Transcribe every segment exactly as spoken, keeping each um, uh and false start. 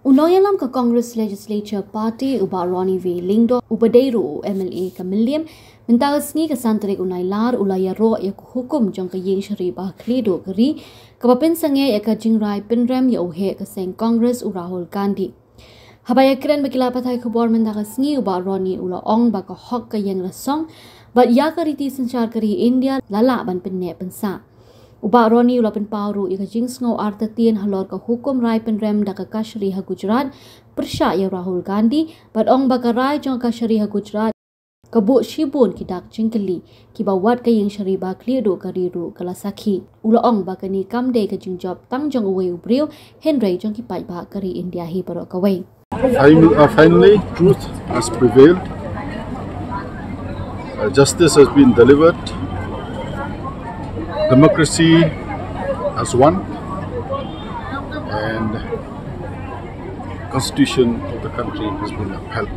U nongïalam ka Congress Legislature Party, u Bah Ronnie V Lyngdoh, uba dei ruh u M L A ka Mylliem, mynta ka sngi ka san tarik u Nailar u la ïaroh ïa ka hukum jong ka ïing shari ba khlieh duh ka ri, kaba pynsangeh ïa ka jingrai pynrem ïa u heh ka seng Congress u Rahul Gandhi. Haba ïakren bad ki lad pathai khubor mynta ka sngi, u Bah Ronnie u la ong ba ka hok ka ïeng la song bad ïa ka riti synshar ka ri India la lah ban pynneh pynsah. U Bah Ronnie u la pynpaw ruh ïa ka jingsngew artatien halor ka hukum rai pynrem da ka kashari ha Gujarat pyrshah ïa u Rahul Gandhi, bad ong ba ka rai jong ka kashari ha Gujarat ka buh shibun ki dak jingkylli, kiba wat ka ïing shari ba khlieh duh ka ri ruh ka la sakhi. U la ong ba kane kam dei ka jingjop tang jong uwei u briew, hynrei jong ki paidbah ka ri India hi baroh kawei. Finally, uh, finally, truth has prevailed. Uh, justice has been delivered. Democracy has won. And constitution of the country has been upheld.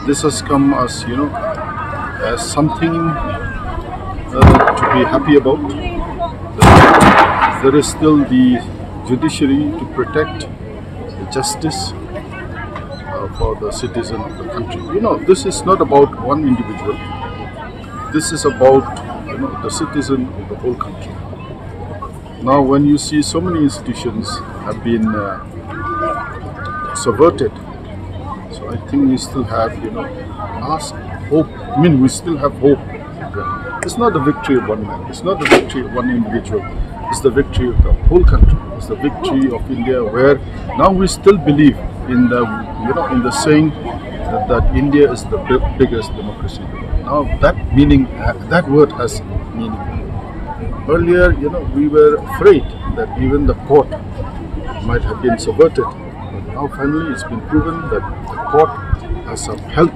This has come as, you know, as something, uh, to be happy about. There is still the judiciary to protect the justice, uh, for the citizen of the country. You know, this is not about one individual. This is about, you know, the citizen of the whole country. Now, when you see so many institutions have been, uh, subverted, so I think we still have, you know, last hope. I mean, we still have hope. It's not the victory of one man. It's not the victory of one individual. It's the victory of the whole country. It's the victory of India, where now we still believe in the, you know, in the saying that, that India is the bi- biggest democracy in the world. Now that meaning, uh, that word has meaning. Earlier, you know, we were afraid that even the court might have been subverted. But now finally it's been proven that the court has upheld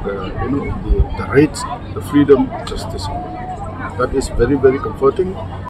the, you know, the, the rights, the freedom, justice. That is very, very comforting.